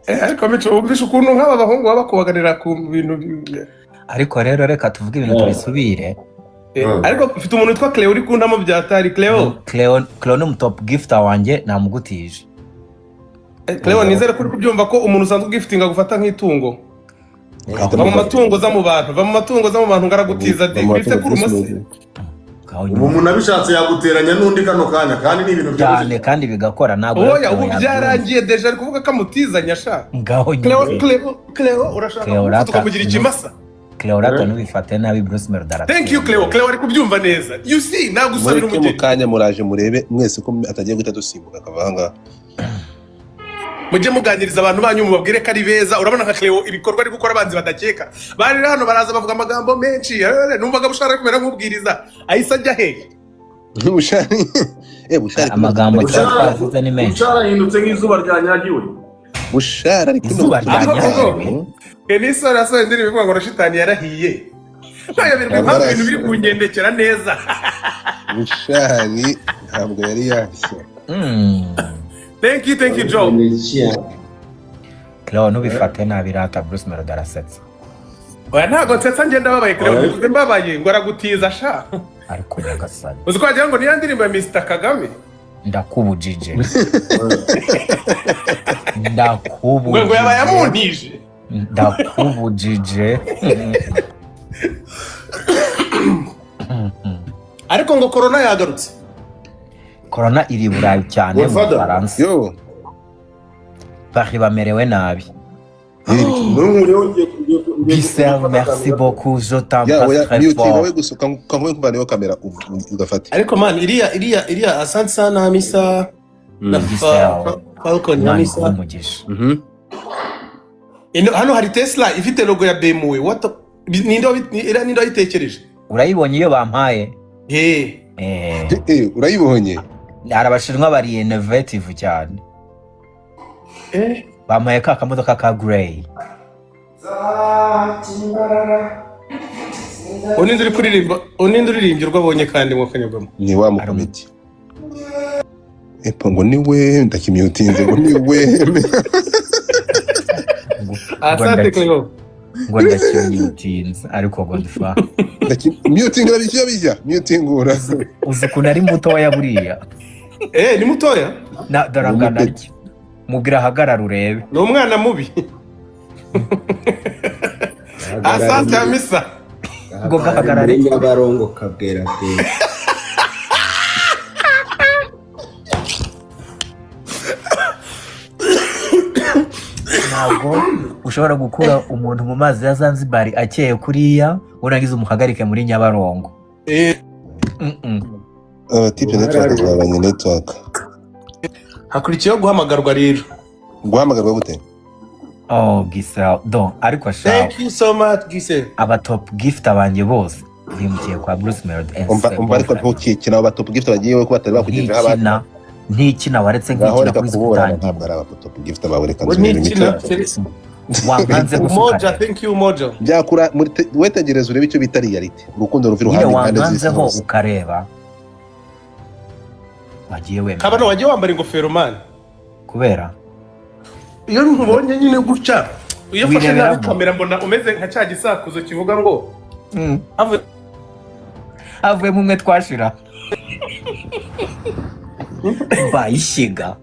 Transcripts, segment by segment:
Ariko Mico, wumvishe ukuntu nk'aba bahungu baba bakubaganira ku bintu Ariko rero reka tuvuge ibintu tubisubire. Ariko mfite umuntu witwa Cleo uri kuntamo byatari Cleo. Cleo, Cleo ni umutop gifter wanjye, namugutije. Cleo, nizere ko uri kubyumva ko umuntu usanzwe ugiftinga gufata nk'itungo. Va mu matungo za mu bantu, va mu matungo za mu bantu, ngaragutiza di uri umase. Ubu umuntu abishatse yaguteranya n'undi kano kanya, kandi ni ibintu Cyane. byoroshye. Kandi bigakora, ntabwo rero Oya, Cleo ubu yabyumva. byarangiye déjà, ari kuvuga ko amutizanya sha. Ngaho Cleo, nyine. Cleo, Cleo, urashaka Cleo, kumufata rata. ukamugira ikimasa. Cleo rata, ntubifate nabi, Bruce Melody Thank you, Cleo. Cleo ari kubyumva neza, you see, nagusabira Mureke mu umugeni. kanya muraje murebe mwese ko atagiye guhita dusimbuka akava ahangaha. Mujye muganiriza abantu banyu, mubabwire ko ari beza. Urabona nka Cleo ibikorwa ari gukora, abanzi badakeka bari hano baraza bavuga amagambo menshi. Numvaga Bushara ari kumera nk'ubwiriza, ahise ajya hehe? Bushari, Bushari. Amagambo tuba Bushara- twavuze ni menshi. Bushara ahindutse nk'izuba ryanyagiwe. Bushara ari kuno. Izuba ryanyagiwe. Enisore yasohoye indirimbo ivuga ngo na shitani yarahiye, ntayoberwa impamvu ibintu biri kungendekera neza. Bushari ntabwo yari yashya. Thank you, thank you, Joe. Cleo, ntubifate nabi rata, Bruce Melody arasetsa. Oya, ntabwo nsetsa, ngenda mbabaye. Cleo, Oya. mbivuze mbabaye ngo aragutiza sha. Ariko nyagasani. Uzi ko wagira ngo niya ndirimbo ya Mr Kagame. Ndakubujije. Ngo yabaye Ndakubujije. amuntije. Ndakubujije. Ariko ngo corona yagarutse. Corona iri i Burayi cyane, mu Godfather. Bufaransa. Yo. Paris bamerewe nabi. N'ubu ngiye Giselle, gufata merci akantu gato. beaucoup, je Ya. t'embrasse Oya, très mute wowe fort. gusa ukankuye kumva kamera ugafata. Ariko man, iriya asante sana Hamisa na Giselle. Falcon. Imana Hamisa. iguhe umugisha. Hano hari Tesla ifite logo ya BMW. What the, iriya ninde wayitekereje? Urayibonye iyo bampaye? Eh. Eh, Urayibonye? Hari Abashinwa bari innovative cyane. Bampaye ka kamodoka ka grey. Uwo ninde uri kuririmba? Uwo ninde uririmbye urwo abonye kandi mu kanyagwamo? Ni wa mukomiti epo ngo niwe ndakimyutinze ngo niwe. Asante, Cleo. Ngo ndakimyutinze, ariko godfa. Myutingura bijya bijya myutingura. Uzi ukuntu ari mutoya buriya? Eh, ni mutoya. Na dore angana atya, mubwira ahagarara urebe. Ni umwana mubi. Asante, Hamisa. Ngo gahagarare. Muri Nyabarongo kabwera bwera. Ntabwo ushobora gukura umuntu mu mazi ya Zanzibar akeye kuriya, urangiza umuhagarike muri Nyabarongo. Abatipe network twabanye network. Hakurikiyeho guhamagarwa rero. Guhamagarwa gute? Oh, Giselle don, ariko shawe. Thank you so much, Giselle. Aba top gift banjye bose bimukiye kwa Bruce Melody. Umva, umva, ariko ntukikina. Abo batop gift bagiye ko batari bakugejeho abandi. Ntikina, ntikina, waretse Ngaho nkikina reka kuri kuburana. gutangira. Ntabwo ari aba top gift bawe, reka We nsubire ntikina. imico. Wankanze gusa Umoja. ukareba. Thank you, Umoja. Byakura muri wetegereze urebe icyo bita reality, urukundo ruva Nyine iruhande impande z'isi wankanzeho hose. ukareba, wagiye wemera. Kabano, wagiye wambara ingofero man. Kubera Iyo nkubonye nyine gutya, iyo ufashe nabi Wireberamo. kamera, mbona umeze nka cya gisakuzo kivuga ngo Havuyemo umwe twashira bayishyiga.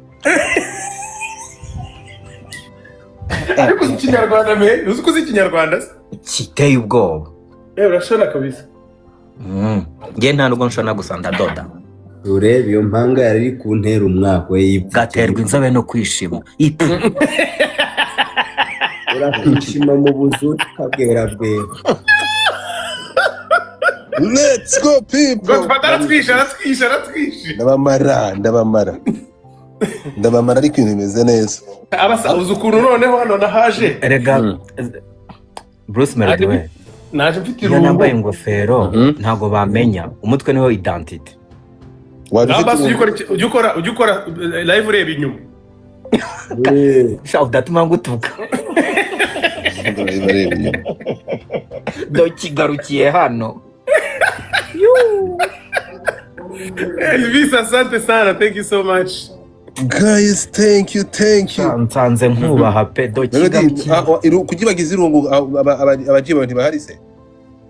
Ariko uzi Ikinyarwanda me, uzi ko uzi Ikinyarwanda se? Kiteye ubwoba. Urashona kabisa. Nge nta nubwo nshona, gusa ndadoda. Urebe iyo mpanga yari iri kuntera umwaka we yipfukira. Gaterwa inzobe no kwishima. Ipfu. Urakwishima mu buzu kabwera bwera. Let's go, people. Godfather aratwishe, aratwishe, aratwishe. Ndabamara, ndabamara, ndabamara, ariko ibintu bimeze neza. Abasa uzi ukuntu noneho hano nahaje. Erega Bruce Melody we, Naje mfite iyo nambaye irungu. ingofero ntabwo bamenya umutwe, niho identity. Waje Naho ufite basi ujya ukora live ureba inyuma. Sha, udatuma ngutuka. Ureba inyuma. Dokigarukiye hano. Elvis, asante sana, thank you so much. Guys, thank you, thank you. Nsanze nkubaha pe do. Melody, kuki bagize irungu? Abajiba ntibahari se?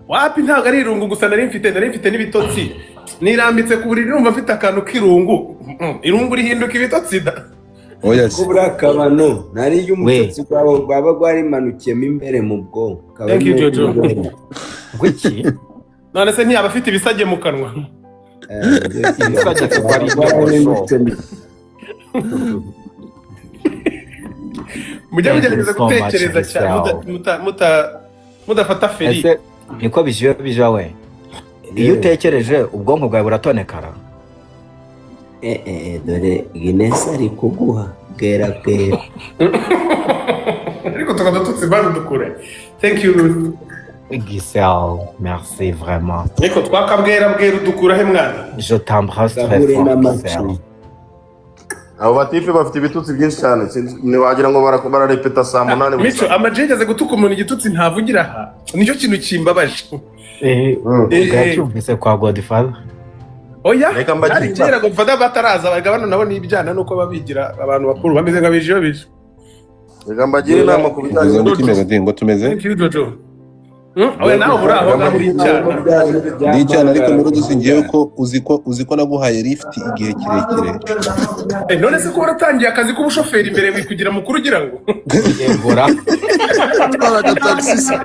Wapi, ntabwo ari irungu gusa nari mfite n'ibitotsi. Nirambitse ku buriri, numva mfite akantu k'irungu. Irungu rihinduka ibitotsi da. Oya se. Ko buriya akabano nariyo umusatsi bwawe bwaba bwarimanukiyemo imbere mu bwonko. Kaba Thank you, arimo Jojo. kuryohera. Ngwiki? None se ntiyaba afite ibisage mu kanwa? Ibisage kuko ari inyogosho. Mujya Thank you mugerageza so much, gutekereza cyane Giselle. mudafata feri. Ese niko bijiwe bija we, iyo utekereje ubwonko bwawe buratonekara? Dore Guinness ari kuguha bwera bwera. Ariko tukaba tutsi bano dukure. Thank you, Ruth. Giselle, merci vraiment. Ariko twakabwera bwera udukura he mwana? Je t'embrasse très Gahure fort, n'amacu. Giselle. Abo batipe bafite ibitutsi byinshi cyane. Ntiwagira ngo bararepeta saa 8 buri Mico saa. Amaji yigeze gutuka umuntu igitutsi ntavugira aha, nicyo kintu kimbabaje. Bwacyumvise kwa Godfather. Oya. Reka mbagire Hari kera Godfather bataraza, bagabana nabo n'ibyana nuko babigira abantu bakuru bameze nk'abije bije. Reka mbagire inama ku bijyanye Ngo iki, Melody, ngo tumeze? Thank you, Jojo. Oya, nawe uri aho ngaho uri icyana. Ndi icyana, ariko Melody singiye ko uzi ko naguhaye lift igihe kirekire. None se ko waratangiye akazi k'ubushoferi imbere wikugira mukuru ugira ngo Yegura. Yatwaraga taxi se?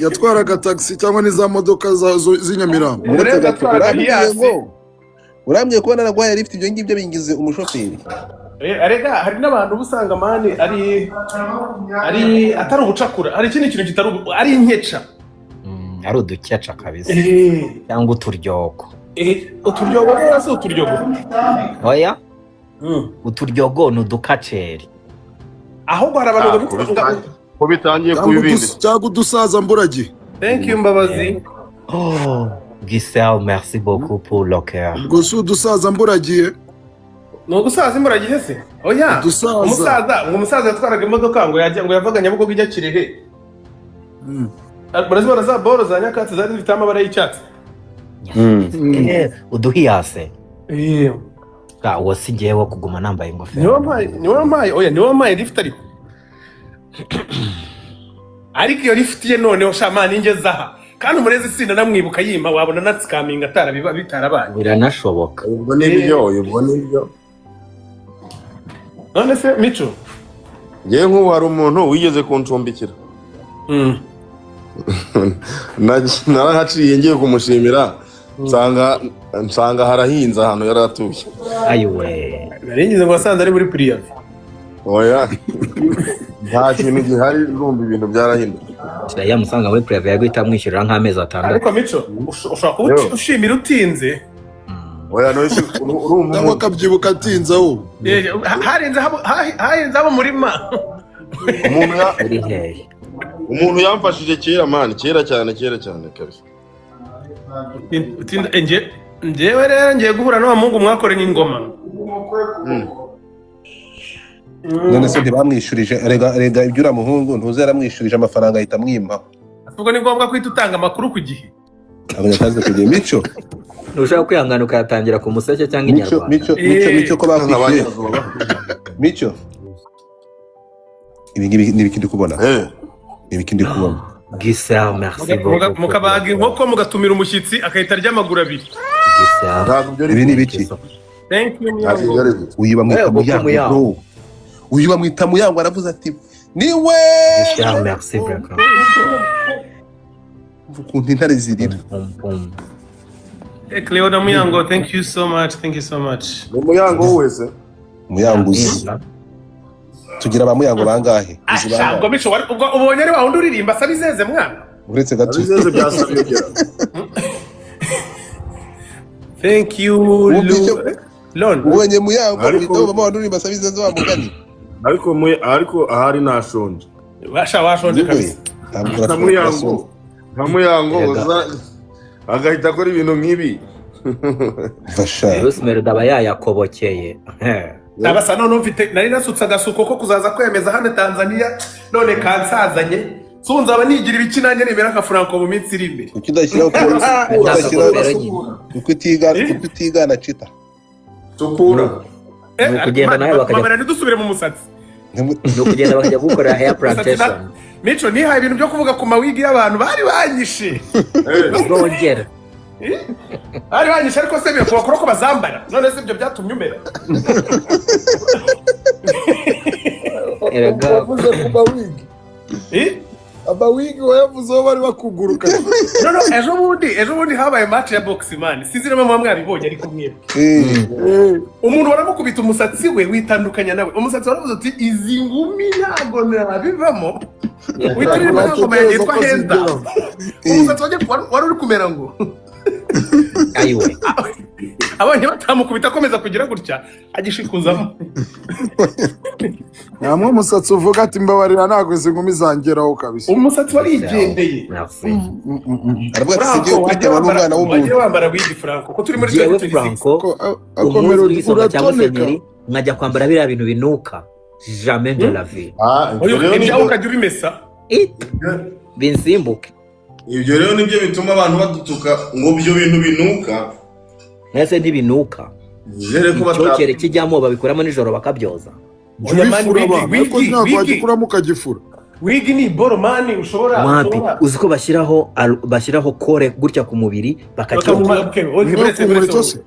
Yatwaraga taxi cyangwa ni za modoka z'i Nyamirambo? Uretse gato, Yatwaraga urambwiye Hiace. ngo urambwiye kuba naraguhaye lift, ibyo ngibyo bingize umushoferi? Arega hari n'abantu uba usanga man ari atari ubucakura, hari ikindi kintu kitari ari inkeca. Ari udukeca kabisa cyangwa uturyoko. Uturyogo rero si uturyogo. Oya, uturyogo ni udukaceri. Ahubwo hari abantu Ah, ko bitangiye kuba Cyangwa ibindi. Cyangwa udusaza mburagihe. Thank you, Mbabazi. Oh Giselle, merci beaucoup pour le cœur. Ubwo si udusaza mburagihe? Ni ugusaza imburagihe se? Oya. Udusaza. Umusaza, ngo umusaza yatwaraga imodoka, ngo yajya, ngo yavaga Nyabugogo ijya Kirehe. Murazibona za boro za nyakatsi zari zifite amabara y'icyatsi? Uduhiyase. Ah, uwo si njyewe kuguma nambaye ingofero. Niwe wampaye, oya, niwe wampaye lift. Ariko iyo lift ye noneho shamani ingeze aha kandi umurezi sinda namwibuka yimpa, wabona natsikaminga atarabiba bitarabaye. Biranashoboka. Ubwo nibyo, ubwo nibyo. None se Mico? Ngewe nk'ubu hari umuntu wigeze kuncumbikira. Narahaciye ngiye kumushimira, nsanga harahinze ahantu yari atuye. Ayiwe! Nari ngize ngo wasanze ari muri privé. Oya, nta kintu gihari, urumva ibintu byarahindutse. Yamusanga muri privé yaguhita amwishyurira nk'amezi 6. Ariko Mico, ushobora kuba Yo. ushimira utinze. Oya, none se urumva Cyangwa umuntu akabyibuka atinze ahubwo. Harenze abo murima. Umuntu Uri hehe? Umuntu yamfashije kera man, kera cyane, kera cyane kabisa. Utinda njyewe rero ngiye guhura n'uwa muhungu mwakoranye ingoma. None se ntibamwishyurije? Rega ibyo uriya muhungu ntuzi, yaramwishyurije amafaranga ahita amwima. Ubwo ni ngombwa guhita utanga amakuru ku gihe. Ntabwo yatanze kugira Mico. Ntushobora kwihangana ukayatangira ku Museke cyangwa Mico. Inyarwanda? Mico, Mico, Mico, ko bakwishyuye? Nk'abanyirazuba. Mico, ibi ngibi ni ibiki ndi kubona? Ni ibiki ndi kubona? Giselle, merci beaucoup. Mukabaga inkoko, mugatumira umushyitsi akahita arya amaguru abiri. Giselle. Ntabwo ibyo ari Ibi ni ibiki? Thank you, Ntabwo ibyo Muyango. ari byo. Uyu bamwita Eh, ubwo Muyango. Muyango. Bro, uyu bamwita Muyango, aravuze ati niwe. Giselle, merci vraiment. Umva ukuntu intare zirira. Pum, pum. Hey, Cleo na Muyango, thank you so much, thank you so much. Ni Umuyango wese. Muyango uzi tugira ba Muyango bangahe? Uzi Asha, bangahe? ubwo Mico, ubwo ubonye ari wa wundi uririmba asaba izeze mwana. Uretse gato. Abizeze byasabye. Thank you. Wumva Lon. Ubonye Muyango, Ariko uhita wumva wandi uririmba asaba izeze wa mugani. Ariko ahari nashonje. Basha, washonje Niwe. kabisa. Ntabwo Nka Muyango, nka Muyango uza agahita akora ibintu nk'ibi. Fasha. Bruce Melody aba yayakobokeye. Nabasa none mfite nari nasutse agasuko ko kuzaza kwemeza hano Tanzania, none kansazanye. So nzaba nigira ibiki nanjye nemera nka Franco mu minsi iri imbere. Kuki udashyiraho kuki udashyiraho Akagofero nyine. Kuki utigana, kuki utigana cita? Sukura. Ni ukugenda nawe bakajya Mabara, ntidusubire mu musatsi. Ni ukugenda bakajya gukorera hair plantation. Mico, nihaye ibintu byo kuvuga ku mawigi y'abantu bari banyishe. Uzongera. Bari banyishe, ariko se birakubakora ko bazambara? None se ibyo byatumye umera? Erega. Wavuze ku mawigi. Eh? Amawigi wayavuzeho bari bakuguruka. No, ejo bundi habaye match ya box, man. Sinzi niba muba mwabibonye, ariko mwebwe umuntu baramukubita, umusatsi we witandukanya nawe. Umusatsi waravuze uti: "Izi ngumi ntabwo nabivamo." Uhita uririmba nk'ingoma yanjye yitwa Heza. Umusatsi wari uri kumera ngo Ayiwe. abonye batamukubita, akomeza kugira gutya agishikuzamo. Namwe umusatsi uvuga ati: "Mbabarira, ntabwo izi nkumi zangeraho kabisa." Umusatsi warigendeye. Merci. Aravuga ati: "Singiye gukurikiranwa n'umwana w'umuntu." Wagiye wambara wigi, Franco, ko turi muri Jewe 2026. Franco, Ako umunsi Melody w'igisonga cyangwa uratoneka. senyeri, nkajya kwambara biriya bintu binuka, jamais de la vie. Ah, ibyo Oya, rero ibyawe nibyo ukajya ubimesa. It binsimbuke. Ibyo rero nibyo bituma abantu badutuka ngo ibyo bintu binuka. Mwese ntibinuka. Nizere ko bata Icyokere kijyamo, babikuramo nijoro bakabyoza. Jya Oya, man, ubifura wigi, bana, ariko wigi, ntabwo wigi. wagikuramo ukagifura. Wigi ni boro, man, ushobora Wapi. ushobora Uzi ko bashyiraho colle gutya ku mubiri bakacyokera? Okay, Niyo buretse ku buretse nkweto se?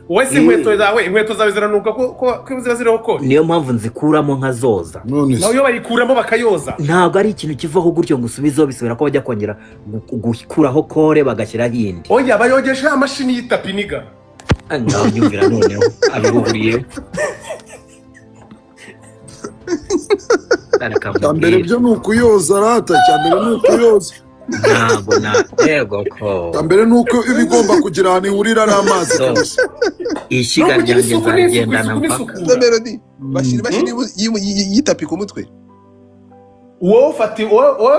Wowe si inkweto zawe, inkweto zawe ziranuka ko ziba ziriho colle? Niyo mpamvu nzikuramo nkazoza. None Nawe se iyo bayikuramo bakayoza. Ntabwo ari ikintu kivaho gutyo ngo usubizeho, bisubira ko bajya kongera gukuraho colle bagashyiraho indi. Oya, bayogesha ya mashini y'itapi niga. Ah, ngaho nyumvira noneho abihuriye. Reka Cya mbere nkubwire. byo ni ukuyoza rata, cya mbere ni ukuyoza. Ntabwo na yego ko Cya mbere ni uko iba igomba kugira ahantu ihurira n'amazi So, kabisa. Ishyiga No kugira ryanjye isuku n'isuku, nzagendana isuku mpaka. n'isukura. Melody, bashyira imashini y'itapi ku mutwe. Wowe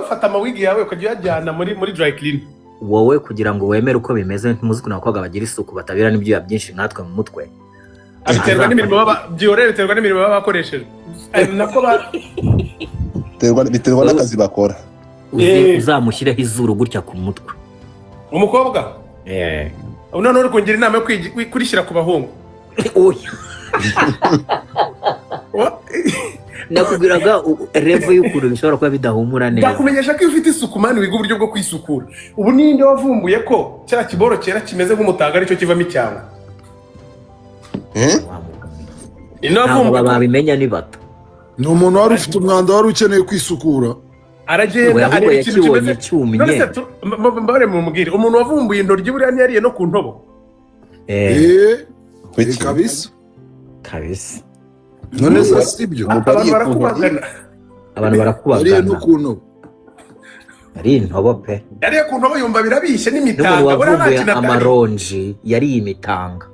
fata amawigi yawe ukajya uyajyana muri dry clean. Wowe kugira ngo wemere uko bimeze, ntimuzi ukuntu abakobwa bagira isuku, batabira n'ibyuya byinshi nkatwe mu mutwe. Biterwa n'imirimo baba byorere, biterwa n'imirimo baba bakoresheje. Nako ba Biterwa n'akazi bakora. Uzamushyireho izuru gutya ku mutwe. Umukobwa none uri kungira inama yo kurishyira ku bahungu? Oya. Nakubwiraga level y'ukuntu bishobora kuba bidahumura neza. Ndakumenyesha ko iyo ufite isuku, man, wiga uburyo bwo kwisukura. Ubu ninde wavumbuye ko cya kiboro cyera kimeze nk'umutaga aricyo kivamo icyangwe? Eh? Ninde Ntabwo wavumbuye ko babimenya ni bato. Ni umuntu wari ufite umwanda, wari ukeneye kwisukura. Aragenda Oya, ahubwo areba ikintu yakibonye kimeze cyumye. None se mbare mumubwire, umuntu wavumbuye intoryi buriya ntiyariye no ku ntobo? Eh, Eh, Kuki? kabisa. Kabisa. None se si byo? Umuntu Abantu wariye ku ntoryi? barakubagana. Abantu Yariye no barakubagana. ku ntobo. Ari intobo pe. Yariye ku ntobo yumva birabishye N'umuntu n'imitanga buriya nta wavumbuye kintu atari. amaronji yariye imitanga.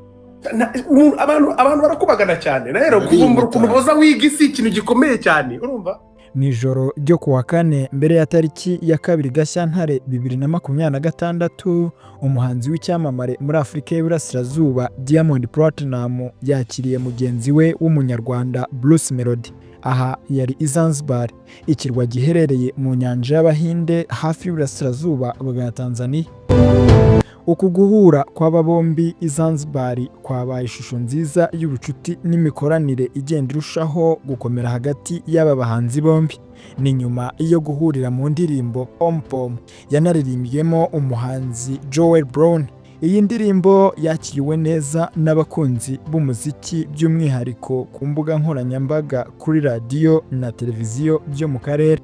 Abantu barakubagana cyane rero. Yariye Kuvumbura ukuntu imitanga. boza wiga si ikintu gikomeye cyane, urumva? Mu ijoro ryo ku wa kane mbere ya tariki ya 2 Gashyantare 2026, umuhanzi w'icyamamare muri Afurika y'Iburasirazuba Diamond Platnumz yakiriye mugenzi we w'umunyarwanda Bruce Melody. Aha yari i Zanzibar, ikirwa giherereye mu nyanja y'Abahinde hafi y'Iburasirazuba bwa Tanzania. Uku guhura kw'aba bombi i Zanzibar kwabaye ishusho nziza y'ubucuti n'imikoranire igenda irushaho gukomera hagati y'aba bahanzi bombi. Ni nyuma yo guhurira mu ndirimbo Pom Pom yanaririmbyemo umuhanzi Joel Brown. Iyi ndirimbo yakiriwe neza n'abakunzi b'umuziki, by'umwihariko ku mbuga nkoranyambaga, kuri radiyo na televiziyo byo mu karere.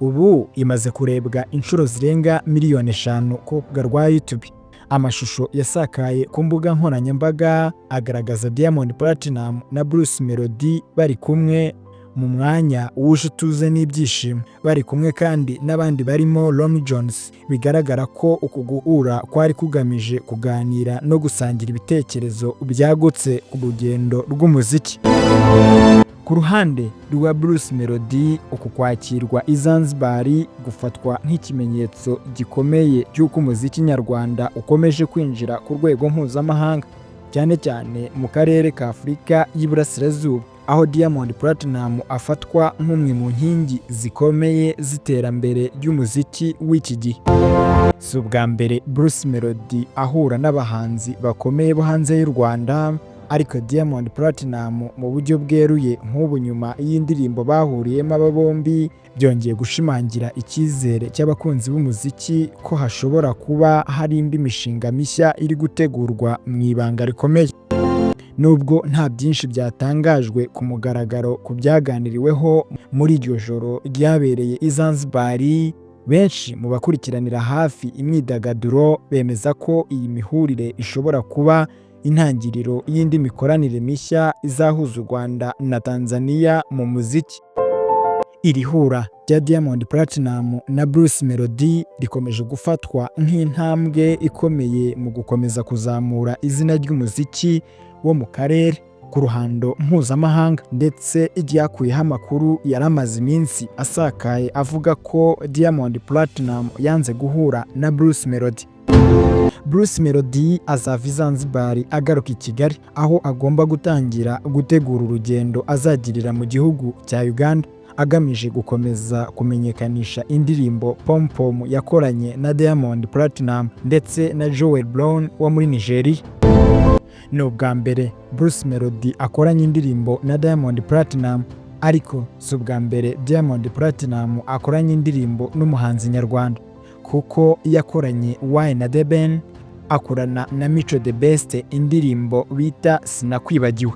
Ubu imaze kurebwa inshuro zirenga miliyoni 5 ku rubuga rwa YouTube. Amashusho yasakaye ku mbuga nkoranyambaga agaragaza Diamond Platnumz na Bruce Melody bari kumwe mu mwanya wuje ituze n'ibyishimo, bari kumwe kandi n'abandi barimo Ron Jones. Bigaragara ko uku guhura kwari kugamije kuganira no gusangira ibitekerezo byagutse ku rugendo rw'umuziki. Ku ruhande rwa Bruce Melody, uku kwakirwa i Zanzibar gufatwa nk'ikimenyetso gikomeye cy'uko umuziki nyarwanda ukomeje kwinjira ku rwego mpuzamahanga, cyane cyane mu karere ka Afurika y'Iburasirazuba, aho Diamond Platnumz afatwa nk'umwe mu nkingi zikomeye z'iterambere ry'umuziki w'iki gihe. Si ubwa mbere Bruce Melody ahura n'abahanzi bakomeye bo hanze y'u Rwanda. Ariko Diamond Platnumz mu buryo bweruye nk'ubu nyuma y'indirimbo bahuriyemo aba bombi, byongeye gushimangira icyizere cy'abakunzi b'umuziki ko hashobora kuba hari indi mishinga mishya iri gutegurwa mu ibanga rikomeye. Nubwo nta byinshi byatangajwe ku mugaragaro ku byaganiriweho muri iryo joro ryabereye i Zanzibar, benshi mu bakurikiranira hafi imyidagaduro bemeza ko iyi mihurire ishobora kuba intangiriro y'indi mikoranire mishya izahuza u Rwanda na Tanzania mu muziki. Iri hura rya Diamond Platnumz na Bruce Melodie rikomeje gufatwa nk'intambwe ikomeye mu gukomeza kuzamura izina ry'umuziki wo mu karere ku ruhando mpuzamahanga, ndetse ryakuyeho amakuru yari amaze iminsi asakaye avuga ko Diamond Platnumz yanze guhura na Bruce Melodie. Bruce Melodie azava i Zanzibar agaruka i Kigali, aho agomba gutangira gutegura urugendo azagirira mu gihugu cya Uganda, agamije gukomeza kumenyekanisha indirimbo Pom Pom yakoranye na Diamond Platnumz ndetse na Joel Brown wo muri Nigeria. Ni ubwa mbere Bruce Melodie akoranye indirimbo na Diamond Platnumz, ariko si ubwa mbere Diamond Platnumz akoranye indirimbo n'umuhanzi nyarwanda, kuko yakoranye Why na The Ben, akorana na Mico The Best indirimbo bita Sinakwibagiwe.